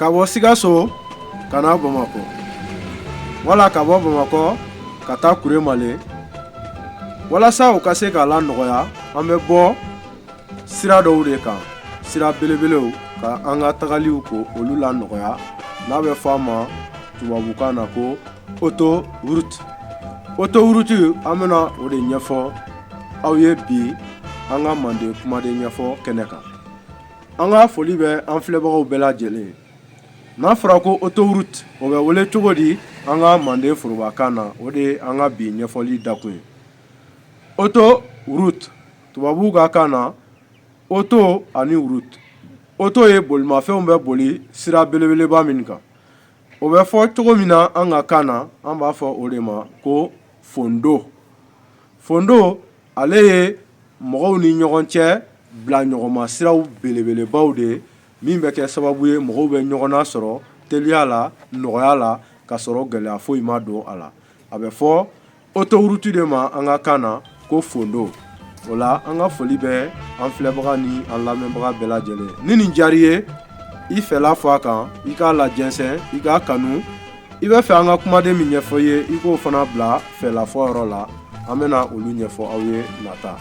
Ka bɔ Sikaso ka na Bamakɔ wala ka bɔ Bamakɔ ka taa Kuremale, walasa o ka se k'a lanɔgɔya, an bɛ bɔ sira dɔw de kan, sira belebelew, ka an ka tagaliw ko olu lanɔgɔya, n'a bɛ fɔ a ma tubabukan na ko autoroute. Autoroute, an bɛna o de ɲɛfɔ aw ye bi an ka manden kumaden ɲɛfɔ kɛnɛ kan. An ka foli bɛ an filɛbagaw bɛɛ lajɛlen ye. N'a fɔra ko autoroute, o bɛ wele cogo di an ka manden forobakan na? O de ye an ka bi ɲɛfɔli dakun ye. Autoroute, tubabuw ka kan na, auto ani route. Auto ye bolimafɛnw bɛ boli sira belebeleba min kan. O bɛ fɔ cogo min na an ka kan na, an b'a fɔ o de ma ko fondo. Fondo, ale ye mɔgɔw ni ɲɔgɔn cɛ bila ɲɔgɔnma siraw belebelebaw de ye, min bɛ kɛ sababu ye mɔgɔw bɛ ɲɔgɔn nasɔrɔ teliya la, nɔgɔya la, ka sɔrɔ gɛlɛya foyi ma don a la. A bɛ fɔ autoroute de ma an ka kan na ko fondo. O la, an ka foli bɛ an filɛbaga ni an lamɛnbaga bɛɛ lajɛlen. Ni nin diyara i ye, i fɛla fɔ a kan, i k'a lajɛnsɛn, i k'a kanu. I bɛ fɛ an ka kumaden min ɲɛfɔ i ye, i k'o fana bila fɛlafɔ yɔrɔ la. An bɛna olu ɲɛfɔ aw ye nata.